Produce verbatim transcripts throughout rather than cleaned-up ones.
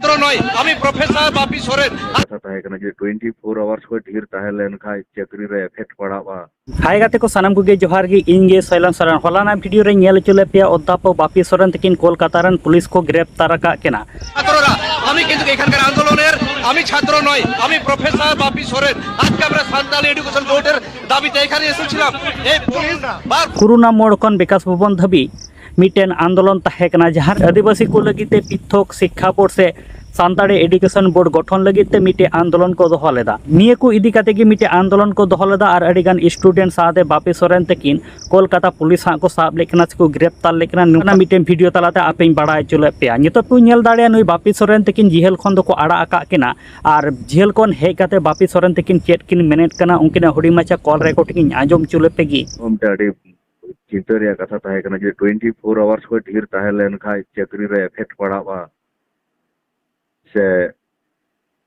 ছাত্র নয়, আমি প্রফেসর বাপি সোরেন। ᱠᱟᱛᱷᱟ ᱛᱟᱦᱮᱸ ᱠᱟᱱᱟ ᱡᱮ ᱴᱩᱭᱮᱱᱴᱤ ᱯᱷᱳᱨ ᱟᱣᱟᱨᱥ ᱠᱷᱚᱱ ᱰᱷᱮᱨ ᱛᱟᱦᱮᱸ ᱞᱮᱱᱠᱷᱟᱱ ᱪᱟᱹᱠᱨᱤ ᱨᱮ ᱮᱯᱷᱮᱠᱴ ᱯᱟᱲᱟᱜᱼᱟ᱾ ᱦᱟᱭ ᱜᱟᱛᱮ ᱠᱚ ᱥᱟᱱᱟᱢ ᱠᱚᱜᱮ ᱡᱚᱦᱟᱨ ᱜᱮ, ᱤᱧ ᱜᱮ ᱥᱚᱭᱞᱚᱢ ᱥᱚᱨᱮᱱ᱾ ᱦᱚᱞᱟᱱᱟᱜ ᱵᱷᱤᱰᱤᱭᱳ ᱨᱮ ᱧᱮᱞ ᱦᱚᱪᱚ ᱞᱮᱫ ᱯᱮᱭᱟ ᱚᱫᱽᱫᱷᱟᱯᱚᱠ ᱵᱟᱯᱤ ᱥᱚᱨᱮᱱ ᱛᱟᱹᱠᱤᱱ ᱠᱳᱞᱠᱟᱛᱟ ᱨᱮᱱ ᱯᱩᱞᱤᱥ ᱠᱚ ᱜᱨᱮᱯᱛᱟᱨ ᱟᱠᱟᱫ ᱠᱤᱱᱟ᱾ ছাত্ররা, আমি কিন্তু এখানকার আন্দোলনের, আমি ছাত্র নয়, আমি প্রফেসর বাপি সোরেন। আজকে আমরা সান্তালি এডুকেশন বোর্ডের দাবিতে এখানে এসেছিলাম। এই পুলিশ বার ᱠᱩᱨᱩᱱᱟ ᱢᱳᱲ ᱠᱷᱚᱱ ᱵᱤᱠᱟᱥ ᱵᱷᱚᱵᱚᱱ ᱫᱷᱟᱹᱵᱤᱡ ᱢᱤᱫᱴᱮᱱ ᱟᱱᱫᱳᱞᱚᱱ ᱛᱟᱦᱮᱸ ᱠᱟᱱᱟ, ᱡᱟᱦᱟᱸ ᱨᱮ ᱟᱹᱫᱤᱵᱟᱹᱥᱤ ᱠᱚ ᱞᱟᱹᱜᱤᱫ ᱛᱮ ᱯᱨᱤᱛᱷᱚᱠ ᱥᱤᱠᱠᱷᱟ ᱵᱳᱨᱰ ᱥᱮ ᱥᱟᱱᱛᱟᱲᱤ ᱮᱰᱩᱠᱮᱥᱚᱱ ᱵᱳᱨᱰ ᱜᱚᱴᱷᱚᱱ ᱞᱟᱹᱜᱤᱫ ᱛᱮ ᱢᱤᱫᱴᱮᱱ ᱟᱱᱫᱳᱞᱚᱱ ᱠᱚ ᱫᱚᱦᱚ ᱞᱮᱫᱟ᱾ ᱱᱤᱭᱟᱹ ᱠᱚ ᱤᱫᱤ ᱠᱟᱛᱮ ᱜᱮ ᱢᱤᱫᱴᱮᱱ ᱟᱱᱫᱳᱞᱚᱱ ᱠᱚ ᱫᱚᱦᱚ ᱞᱮᱫᱟ ᱟᱨ ᱟᱹᱰᱤ ᱜᱟᱱ ᱥᱴᱩᱰᱮᱱᱴ ᱥᱟᱶᱛᱮ ᱵᱟᱯᱤ ᱥᱚᱨᱮᱱ ᱛᱟᱹᱠᱤᱱ ᱠᱳᱞᱠᱟᱛᱟ ᱯᱩᱞᱤᱥ ᱦᱟᱸᱜ ᱠᱚ ᱥᱟᱵ ᱞᱮᱫ ᱠᱤᱱᱟ ᱥᱮᱠᱚ ᱜᱨᱮᱯᱛᱟᱨ ᱞᱮᱫ ᱠᱤᱱᱟ᱾ ᱱᱚᱝᱠᱟᱱᱟᱜ ᱢᱤᱫᱴᱮᱱ ᱵᱷᱤᱰᱤᱭᱳ ᱛᱟᱞᱟᱛᱮ ᱟᱯᱮᱧ ᱵᱟᱲᱟᱭ ᱦᱚᱪᱚ ᱞᱮᱫ ᱯᱮᱭᱟ᱾ ᱱᱤᱛᱚᱜ ᱯᱮ ᱧᱮᱞ ᱫᱟᱲᱮᱭᱟᱜᱼᱟ, ᱱᱩᱭ ᱵᱟᱯᱤ ᱥᱚᱨᱮᱱ ᱛᱟᱹᱠᱤᱱ ᱡᱮᱦᱮᱞ ᱠᱷᱚᱱ ᱫᱚᱠᱚ ᱟᱲᱟᱜ ᱟᱠᱟᱫ ᱠᱤᱱᱟ ᱟᱨ ᱡᱮᱦᱮᱞ ᱠᱷᱚᱱ ᱦᱮᱡ ᱠᱟᱛᱮ ᱵᱟᱯᱤ ᱥᱚᱨᱮᱱ ᱛᱟᱹᱠᱤᱱ ᱪᱮᱫ ᱠᱤᱱ ᱢᱮᱱᱮᱫ ᱠᱟᱱᱟ, ᱩᱱᱠᱤᱱᱟᱜ ᱦᱩᱰᱤᱧ ᱢᱟᱪᱷᱟ ᱠᱚᱞ ᱨᱮᱠᱚᱨᱰᱤᱝ ᱤᱧ ᱟᱸᱡᱚᱢ ᱦᱚᱪᱚ ᱞᱮᱯᱮ ᱜᱮ᱾ ᱢᱤᱫᱴᱮᱱ ᱟᱹᱰᱤ ᱪᱤᱱᱛᱟᱹ ᱨᱮᱭᱟᱜ ᱠᱟᱛᱷᱟ ᱛᱟᱦᱮᱸ ᱠᱟᱱᱟ ᱡᱮ ᱴᱩᱭᱮᱱᱴᱤ ᱯᱷᱳᱨ ᱟᱣᱟᱨᱥ ᱠᱷᱚᱱ ᱰᱷᱮᱨ ᱛᱟᱦᱮᱸ ᱞᱮᱱᱠᱷᱟᱱ ᱪᱟᱹᱠᱨᱤ ᱨᱮ ᱮᱯᱷᱮᱠᱴ ᱯᱟᱲᱟᱜᱼᱟ ᱥᱮ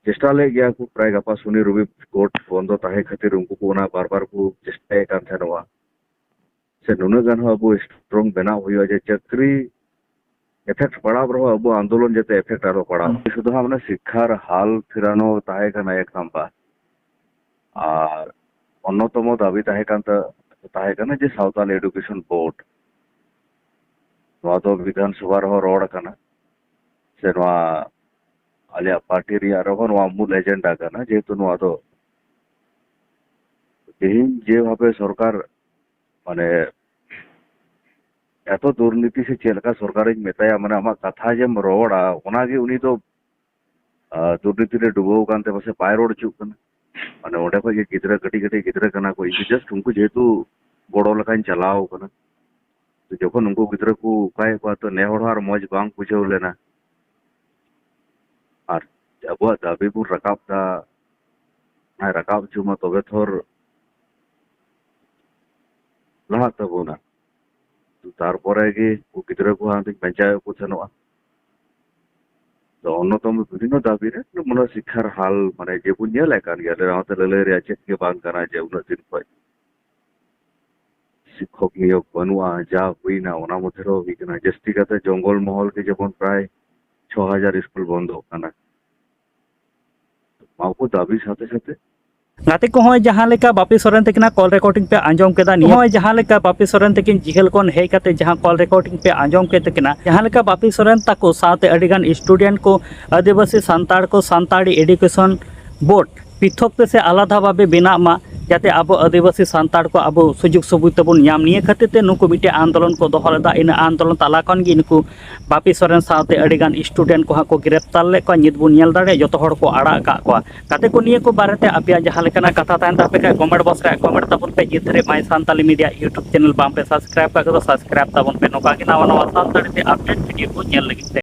ᱪᱮᱥᱴᱟ ᱞᱮᱫ ᱜᱮᱭᱟ ᱠᱚ᱾ ᱯᱨᱟᱭ ᱜᱟᱯᱟ ᱥᱩᱱᱤ ᱨᱚᱵᱤ ᱠᱳᱨᱴ ᱵᱚᱱᱫᱚ ᱛᱟᱦᱮᱸ ᱠᱷᱟᱹᱛᱤᱨ ᱩᱱᱠᱩ ᱠᱚ ᱚᱱᱟ ᱵᱟᱨ ᱵᱟᱨ ᱠᱚ ᱪᱮᱥᱴᱟᱭᱮᱫ ᱠᱟᱱ ᱛᱟᱦᱮᱱᱚᱜᱼᱟ᱾ ᱥᱮ ᱱᱩᱱᱟᱹᱜ ᱜᱟᱱ ᱦᱚᱸ ᱟᱵᱚ ᱥᱴᱨᱚᱝ ᱵᱮᱱᱟᱣ ᱦᱩᱭᱩᱜᱼᱟ ᱡᱮ ᱪᱟᱹᱠᱨᱤ ᱮᱯᱷᱮᱠᱴ ᱯᱟᱲᱟᱣ ᱨᱮᱦᱚᱸ ᱟᱵᱚ ᱟᱱᱫᱳᱞᱚᱱ ᱡᱟᱛᱮ ᱮᱯᱷᱮᱠᱴ ᱟᱞᱚ ᱯᱟᱲᱟᱣ᱾ ᱥᱩᱫᱷᱩ ᱦᱟᱸᱜ ᱢᱟᱱᱮ ᱥᱤᱠᱠᱷᱟᱨ ᱦᱟᱞ ᱯᱷᱮᱨᱟᱱᱚ ᱛᱟᱦᱮᱸ ᱠᱟᱱᱟ ᱮᱠ ᱱᱟᱢᱵᱟᱨ᱾ ᱟᱨ ᱚᱱᱱᱚᱛᱚᱢᱚ ᱫᱟᱹᱵᱤ ᱛᱟᱦᱮᱸ ᱠᱟᱱ ᱛᱟ-, ᱛᱟᱦᱮᱸ ᱠᱟᱱᱟ ᱡᱮ ᱥᱟᱶᱛᱟᱞ ᱮᱰᱩᱠᱮᱥᱚᱱ ᱵᱳᱨᱰ, ᱱᱚᱣᱟ ᱫᱚ ᱵᱤᱫᱷᱟᱱ ᱥᱚᱵᱷᱟ ᱨᱮᱦᱚᱸ ᱨᱚᱲ ᱟᱠᱟᱱᱟ, ᱥᱮ ᱱᱚᱣᱟ ᱟᱞᱮᱭᱟᱜ ᱯᱟᱨᱴᱤ ᱨᱮᱭᱟᱜ ᱨᱮᱦᱚᱸ ᱱᱚᱣᱟ ᱢᱩᱞ ᱮᱡᱮᱱᱰᱟ ᱠᱟᱱᱟ, ᱡᱮᱦᱮᱛᱩ ᱱᱚᱣᱟ ᱫᱚ ᱛᱮᱦᱮᱧ ᱡᱮᱵᱷᱟᱵᱮ ᱥᱚᱨᱠᱟᱨ ᱢᱟᱱᱮ ᱮᱛᱚ ᱫᱩᱨᱱᱤᱛᱤ ᱥᱮ ᱪᱮᱫ ᱞᱮᱠᱟ ᱥᱚᱨᱠᱟᱨᱤᱧ ᱢᱮᱛᱟᱭᱟ, ᱢᱟᱱᱮ ᱟᱢᱟᱜ ᱠᱟᱛᱷᱟ ᱡᱮᱢ ᱨᱚᱲᱟ ᱚᱱᱟᱜᱮ ᱩᱱᱤ ᱫᱚ ᱟᱨ ᱫᱩᱨᱱᱤᱛᱤ ᱨᱮ ᱰᱩᱵᱟᱹᱣ ᱟᱠᱟᱱ ᱛᱮ ᱯᱟᱥᱮᱡ ᱵᱟᱭ ᱨᱚᱲ ᱦᱚᱪᱚᱜ ᱠᱟᱱᱟ᱾ ᱢᱟᱱᱮ ᱚᱸᱰᱮ ᱠᱷᱚᱡ ᱜᱮ ᱜᱤᱫᱽᱨᱟᱹ, ᱠᱟᱹᱴᱤᱡ ᱠᱟᱹᱴᱤᱡ ᱜᱤᱫᱽᱨᱟᱹ ᱠᱟᱱᱟ ᱠᱚ, ᱤᱧ ᱫᱚ ᱡᱟᱥᱴ ᱩᱱᱠᱩ ᱡᱮᱦᱮᱛᱩ ᱜᱚᱲᱚ ᱞᱮᱠᱟᱧ ᱪᱟᱞᱟᱣ ᱠᱟᱱᱟ᱾ ᱛᱚ ᱡᱚᱠᱷᱚᱱ ᱩᱱᱠᱩ ᱜᱤᱫᱽᱨᱟᱹ ᱠᱚ ᱚᱠᱟᱭᱮᱫ ᱠᱚᱣᱟ, ᱛᱚ ᱱᱮ ᱦᱚᱲ ᱦᱚᱸ ᱟᱨ ᱢᱚᱡᱽ ᱵᱟᱝ ᱵᱩᱡᱷᱟᱹᱣ ᱞᱮᱱᱟ᱾ ᱟᱨ ᱟᱵᱚᱣᱟᱜ ᱫᱟᱹᱵᱤ ᱵᱚᱱ ᱨᱟᱠᱟᱵ ᱫᱟ, ᱚᱱᱟᱭ ᱨᱟᱠᱟᱵ ᱦᱚᱪᱚ ᱢᱟ, ᱛᱚᱵᱮ ᱛᱷᱚᱨ ᱞᱟᱦᱟᱜ ᱛᱟᱵᱚᱱᱟ᱾ ᱛᱟᱨᱯᱚᱨᱮ ᱜᱮ ᱩᱱᱠᱩ ᱜᱤᱫᱽᱨᱟᱹ ᱠᱚ ᱦᱟᱸᱜ ᱵᱟᱧᱪᱟᱣ ᱠᱚ ᱥᱮᱱᱚᱜᱼᱟ᱾ ᱛᱚ ᱚᱱᱱᱚᱛᱚᱢ ᱵᱤᱵᱷᱤᱱᱱᱚ ᱫᱟᱹᱵᱤ ᱨᱮ ᱢᱚᱱᱮ ᱥᱤᱠᱠᱷᱟᱨ ᱦᱟᱞ, ᱢᱟᱱᱮ ᱡᱮᱵᱚᱱ ᱧᱮᱞᱮᱫ ᱠᱟᱱ ᱜᱮᱭᱟ, ᱚᱱᱟᱛᱮ ᱞᱟᱹᱞᱟᱹᱭ ᱨᱮᱭᱟᱜ ᱪᱮᱫ ᱜᱮ ᱵᱟᱝ ᱠᱟᱱᱟ ᱡᱮ ᱩᱱᱟᱹᱜ ᱫᱤᱱ ᱠᱷᱚᱡ ᱥᱤᱠᱠᱷᱚᱠ ᱱᱤᱭᱳᱜᱽ ᱵᱟᱹᱱᱩᱜᱼᱟ᱾ ᱡᱟ ᱦᱩᱭᱱᱟ ᱚᱱᱟ ᱢᱚᱫᱽᱫᱷᱮ ᱨᱮᱦᱚᱸ ᱦᱩᱭ ᱠᱟᱱᱟ, ᱡᱟᱹᱥᱛᱤ ᱠᱟᱛᱮ ᱡᱚᱝᱜᱚᱞ ᱢᱚᱦᱚᱞ ᱜᱮ ᱡᱮᱢᱚᱱ ᱯᱨᱟᱭ ᱪᱷᱚ ᱦᱟᱡᱟᱨ ᱥᱠᱩᱞ ᱵᱚᱱᱫᱚᱜ ᱠᱟᱱᱟ᱾ ᱱᱚᱣᱟ ᱠᱚ ᱫᱟᱹᱵᱤ ᱥᱟᱛᱷᱮ ᱥᱟᱛᱷᱮ ᱜᱟᱛᱮ ᱠᱚ, ᱦᱚᱸᱜᱼᱚᱭ ᱡᱟᱦᱟᱸ ᱞᱮᱠᱟ ᱵᱟᱯᱤ ᱥᱚᱨᱮᱱ ᱛᱟᱹᱠᱤᱱᱟᱜ ᱠᱚᱞ ᱨᱮᱠᱚᱨᱰᱤᱝ ᱯᱮ ᱟᱸᱡᱚᱢ ᱠᱮᱫᱟ, ᱱᱤᱭᱟᱹ ᱦᱚᱸᱜᱼᱚᱭ ᱡᱟᱦᱟᱸ ᱞᱮᱠᱟ ᱵᱟᱯᱤ ᱥᱚᱨᱮᱱ ᱛᱟᱹᱠᱤᱱ ᱡᱤᱦᱟᱹᱞ ᱠᱷᱚᱱ ᱦᱮᱡ ᱠᱟᱛᱮ ᱡᱟᱦᱟᱸ ᱠᱚᱞ ᱨᱮᱠᱚᱨᱰᱤᱝ ᱯᱮ ᱟᱸᱡᱚᱢ ᱠᱮᱫ ᱛᱟᱹᱠᱤᱱᱟ, ᱡᱟᱦᱟᱸ ᱞᱮᱠᱟ ᱵᱟᱯᱤ ᱥᱚᱨᱮᱱ ᱛᱟᱠᱚ ᱥᱟᱶᱛᱮ ᱟᱹᱰᱤ ᱜᱟᱱ ᱥᱴᱩᱰᱮᱱᱴ ᱠᱚ, ᱟᱹᱫᱤᱵᱟᱹᱥᱤ ᱥᱟᱱᱛᱟᱲ ᱠᱚ, ᱥᱟᱱᱛᱟᱲᱤ ᱮᱰᱩᱠᱮᱥᱚᱱ ᱵᱳᱨᱰ ᱯᱨᱤᱛᱷᱚᱠ ᱛᱮᱥᱮ ᱟᱞᱟᱫᱟ ᱵᱷᱟᱵᱮ ᱵᱮᱱᱟᱜ ᱢᱟ, ᱡᱟᱛᱮ ᱟᱵᱚ ᱟᱹᱫᱤᱵᱟᱹᱥᱤ ᱥᱟᱱᱛᱟᱲ ᱠᱚ ᱟᱵᱚ ᱥᱩᱡᱳᱜᱽ ᱥᱩᱵᱤᱫᱷᱟ ᱵᱚᱱ ᱧᱟᱢ᱾ ᱱᱤᱭᱟᱹ ᱠᱷᱟᱹᱛᱤᱨ ᱛᱮ ᱱᱩᱠᱩ ᱢᱤᱫᱴᱮᱱ ᱟᱱᱫᱳᱞᱚᱱ ᱠᱚ ᱫᱚᱦᱚ ᱞᱮᱫᱟ᱾ ᱤᱱᱟᱹ ᱟᱱᱫᱳᱞᱚᱱ ᱛᱟᱞᱟ ᱠᱷᱚᱱ ᱜᱮ ᱱᱩᱠᱩ ᱵᱟᱯᱤ ᱥᱚᱨᱮᱱ ᱥᱟᱶᱛᱮ ᱟᱹᱰᱤ ᱜᱟᱱ ᱥᱴᱩᱰᱮᱱᱴ ᱠᱚ ᱦᱟᱸᱜ ᱠᱚ ᱜᱨᱮᱯᱛᱟᱨ ᱞᱮᱫ ᱠᱚᱣᱟ᱾ ᱱᱤᱛ ᱵᱚᱱ ᱧᱮᱞ ᱫᱟᱲᱮᱭᱟᱜᱼᱟ, ᱡᱚᱛᱚ ᱦᱚᱲ ᱠᱚ ᱟᱲᱟᱜ ᱟᱠᱟᱫ ᱠᱚᱣᱟ᱾ ᱜᱟᱛᱮ ᱠᱚ, ᱱᱤᱭᱟᱹ ᱠᱚ ᱵᱟᱨᱮᱛᱮ ᱟᱯᱮᱭᱟᱜ ᱡᱟᱦᱟᱸ ᱞᱮᱠᱟᱱᱟᱜ ᱠᱟᱛᱷᱟ ᱛᱟᱦᱮᱱ ᱛᱟᱯᱮ ᱠᱷᱟᱱ, ᱠᱚᱢᱮᱱᱴ ᱵᱚᱠᱥ ᱨᱮ ᱠᱚᱢᱮᱱᱴ ᱛᱟᱵᱚᱱ ᱯᱮ᱾ ᱱᱤᱛ ᱫᱷᱟᱹᱨᱤᱡ My Santali Media YouTube channel ᱵᱟᱝ ᱯᱮ ᱥᱟᱵᱥᱠᱨᱟᱭᱤᱵ ᱠᱟᱜ ᱠᱷᱟᱱ ᱫᱚ ᱥᱟᱵᱥᱠᱨᱟᱭᱤᱵ ᱛᱟᱵᱚᱱ ᱯᱮ, ᱱᱚᱝᱠᱟ ᱜᱮ ᱱᱟᱣᱟ ᱱᱟᱣᱟ ᱥᱟᱱᱛᱟᱲᱤ ᱛᱮ ᱟᱯᱰᱮᱴ ᱵᱷᱤᱰᱤᱭᱳ ᱠᱚ ᱧᱮᱞ ᱞᱟᱹᱜᱤᱫ ᱛᱮ᱾